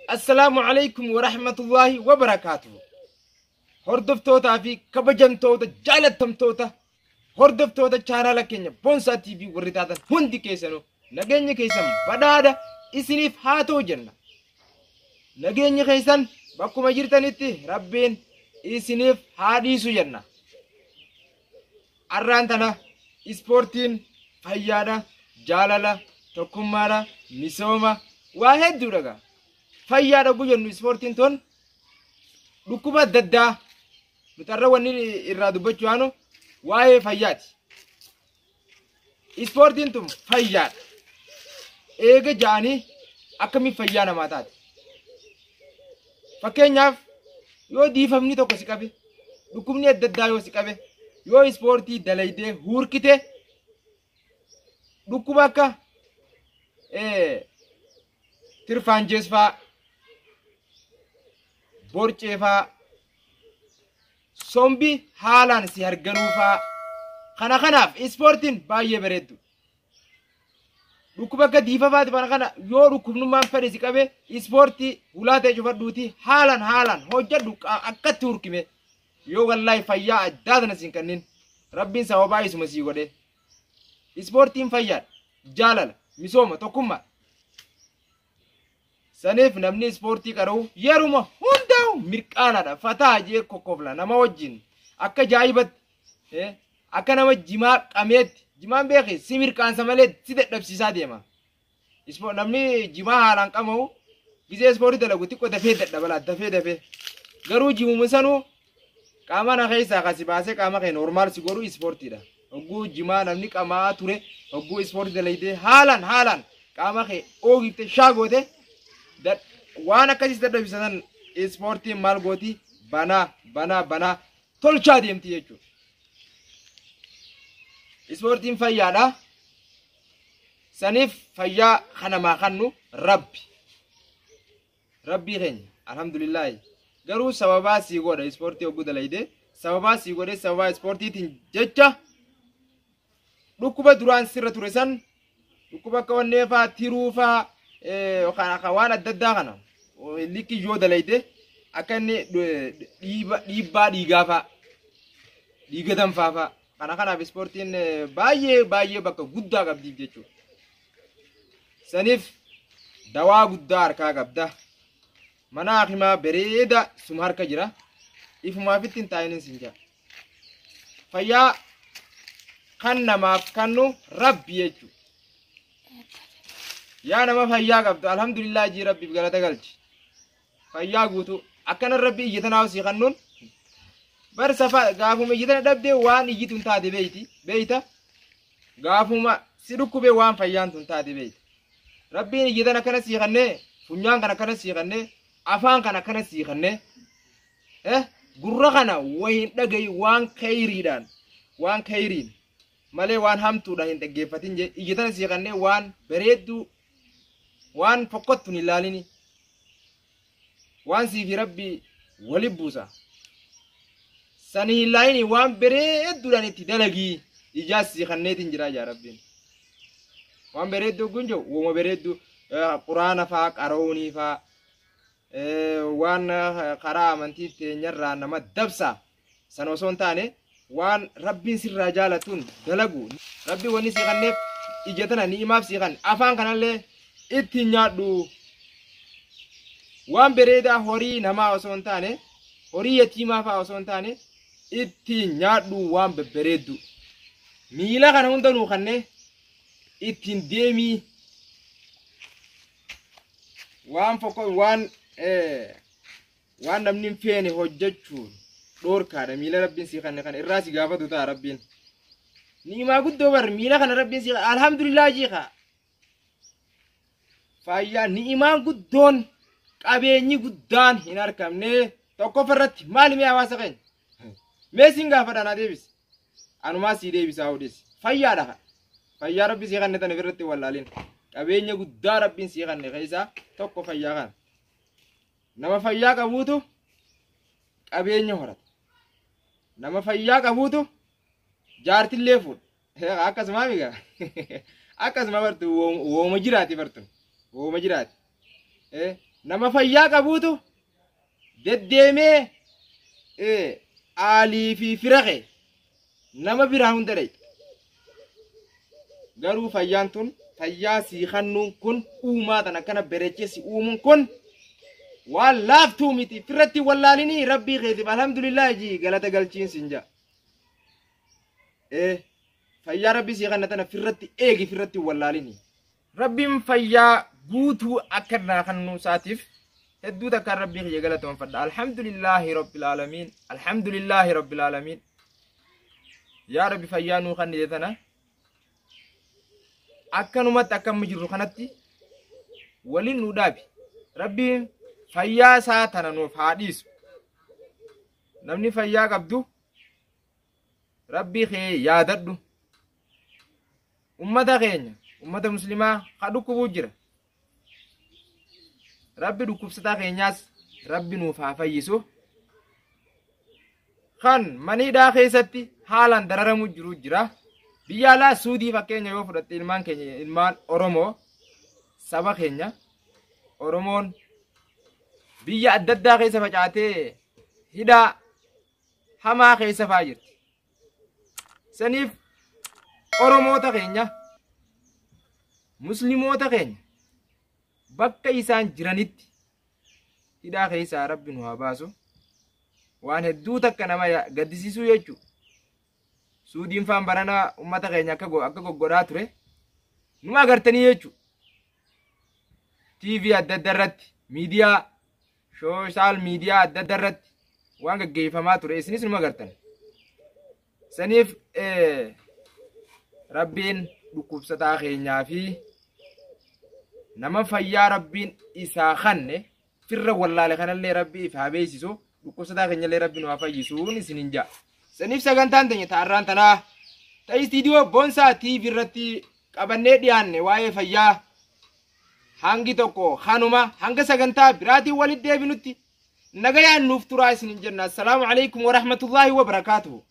Assalaamu alaikum wa rahmatullahi wa barakaatuhu. Hordoftootaa fi kabajamtoota jaalattamtoota hordoftoota chaanaala keenya Boonsaa TV warri taatan hundi keessanuu nageenya keessan badhaadha isiniif haa ta'u jenna. Nageenyi keessan bakkuma jirtanitti Rabbiin isiniif haa dhiisu jenna. Arraan tana ispoortiin fayyaadha, jaalala, tokkummaadha, misooma, waa hedduudha gaa. Fayyaadha oguu jennu ispoortiin tun dhukkuba adda addaa nuti har'a wanni irraa dubbachuu yaanu waa'ee fayyaati. Ispoortiin tun fayyaadha. Eega ja'anii akkamiin fayyaa namaa taate? Fakkeenyaaf yoo diifamni tokko si qabe, dhukkubni adda addaa yoo si qabe, yoo ispoortii dalaydee huurkite dhukkuba akka tirfaanjees faa, borcee faa, sombi haalaan si harganuu faa kana kanaaf ispoortiin baay'ee bareeddu. Dhukkuba akka diifafaati kana kana yoo dhukkubnummaan fedhe si qabe ispoortii hulaa ta'e cufadhuuti haalaan haalaan hojjedhu akkatti hurkime yoo wallaahi fayyaa addaa tana siin kannin rabbiin sababaa isuma sii godhe. Ispoortiin fayyaadha, jaalala, misooma, tokkummaa. Saniif namni ispoortii qara'u yeruma hundaa'u mirqaanaadha. Fataa jee kokkofla nama wajjin akka jaayibatti akka nama jimaa qameetti jimaan beeki si mirqaansa malee si dadhabsiisaa deema. Namni jimaa haalaan qama'u gizee ispoortii dalagu xiqqoo dafee dadhabala dafee dafee. Garuu jimuma sanuu qaama na keessaa kasi baasee qaama kee normaal si godhu ispoortiidha. Hogguu jimaa namni qamaa ture hogguu ispoortii dalaydee haalaan haalaan qaama kee oogifte shaa goote waan akkasii dadhabsiisan ispoortiin maal gooti banaa banaa banaa tolchaa deemti jechuudha. Ispoortiin fayyaadha. Saniif fayyaa kanamaa kannu Rabbi. Rabbii keenya alhamdulillaahi. Garuu sababaa sii godha ispoortii hogguu dalayde sababaa sii godhe sababaa ispoortiitiin jecha dhukkuba duraan sirra ture san dhukkuba akka onnee faa tiruu faa waan adda addaa kana likki yoo dalayde akka inni dhiibbaa dhiigaa faa dhiiga danfaa faa kana kanaaf ispoortiin baay'ee baay'ee bakka guddaa qabdiif jechuudha. Saniif dawaa guddaa harkaa qabda. Mana hakimaa bareeda suma harka jira. Ifumaafitti hin taa'inin sin jedha. Fayyaa kan namaaf kannu Rabbi jechuudha. Yaa nama fayyaa qabdu alhamdulillah jii Rabbiif galata galchi. Fayyaa guutuu akkana Rabbi iyya tanaa sii kannuun bar safa gaafuma iyya tana dhabdee waan iyyitu hin taate beeyti beeyta gaafuma si dhukkubee waan fayyaan tun taate beeyta. Rabbiin iyya tana akkana sii kannee funyaan kana akkana sii kannee afaan kana akkana sii kannee gurra kana wayin dhagayi waan kayriidhaan waan kayriin malee waan hamtuudhaan hin dhaggeeffatin jee iyya tana sii kannee waan bareedduu waan fokkottu hin ilaalini waan sii fi Rabbi wali buusa sani hin laalini waan bareedduudhaan itti dalagii ijaas sii kanneetiin jiraa jaa Rabbiin waan bareedduu kun jiru wooma bareedduu quraana faa qara'uunii faa waan karaa amantii teenyarraa nama dabsa san osoo hin taane waan Rabbiin sirraa jaalatuun dalagu Rabbiin wanni sii kanneef ija tana ni'imaaf sii kanne afaan kanallee ittiin nyaadhu waan bareedaa horii namaa osoo hin taane horii yatiimaa fa'aa osoo hin taane ittiin nyaadhu waan babbareeddu miila kana hunda nuu kannee ittiin deemii waan fokko waan waan namni hin feene hojjechuun dhoorkaadha miila Rabbiin sii kanne kana irraa si gaafatu ta'a Rabbiin. Ni'imaa guddoo bar miila kana Rabbiin sii alhamdulillah jiika. Fayyaa ni'imaan guddoon qabeenyi guddaan hin argamne tokkoffaa irratti maali mee hawaasa keenya? Mee siin gaafadha naa deebisi. Anumaa sii deebisaa hodhis. Fayyaadha kan. Fayyaa Rabbi sii kanne tana irratti wallaalin. Qabeenya guddaa Rabbiin sii kanne keessaa tokko fayyaa kana. Nama fayyaa qabuutu qabeenya horata. Nama fayyaa qabuutu jaartillee fuudha. Akkasuma miga. Akkasuma bartu wooma jiraati bartun. Wooma jiraati. Nama fayyaa qabuutu deddeemee aalii fi fira kee nama biraa hunda dhayxa. Garuu fayyaan tun fayyaa sii kannuun kun uumaa tan akkana bareechee si uumuun kun waan laaftuu miti. Firratti wallaalinii rabbii keetiif alhamdulillah jii galata galchiin siin jaa. Fayyaa rabbii sii kanna tana firratti eegi, firratti wallaalinii. Rabbiin fayyaa guutuu akka naa kannuu isaatiif hedduu takkaan rabbii kiyya galatoonfadha. Alhamdulillaahi rabbil aalamiin. Alhamdulillaahi rabbil aalamiin. Yaa Rabbi, fayyaa nuu kannite tana akkanumatti akka amma jirru kanatti waliin nu dhaabi. Rabbiin fayyaa isaa tana nuuf haa dhiisu. Namni fayyaa qabdu rabbii kee yaadadhu. Ummata keenya, ummata muslimaa ka dhukkubuu jira. Rabbi dhukkubsataa keenyaas rabbi nuuf haa fayyisu. Kan maniidhaa keessatti haalaan dararamu jiru jira. Biyya alaa Suudii fakkeenya yoo fudhatte, ilmaan keenya, ilmaan Oromoo, saba keenya Oromoon biyya adda addaa keessa facaatee hidhaa hamaa keessa faa jirti. Saniif Oromoota keenya, Musliimoota keenya bakka isaan jiranitti hidhaa keessaa rabbi nu haa baasu. Waan hedduu takka nama gaddisiisuu jechuudha. Suudiin faan baranaa uummata keenya akka goggodhaa ture numa agartanii jechuudha. TV adda addaa irratti, miidiyaa social media adda addaa irratti waan gaggeeffamaa ture isinis numa agartan. Saniif rabbiin dhukkubsataa keenyaa fi nama fayyaa rabbiin isaa kanne firra wallaale kanallee rabbi if haa beeksisu, dhukkubsataa keenyallee rabbi nu haa fayyisuun isinin ja'a. Saniif sagantaan teenya ta'arraan tanaa ta'e istiidiyoo Boonsaa TV irratti qabannee dhiyaanne waa'ee fayyaa hangi tokko kanuma. Hanga sagantaa biraatiin walitti deebinutti nagayaan nuuf turaa isinin jenna. Assalaamu alaikum warahmatullaahi wabarakaatuhu.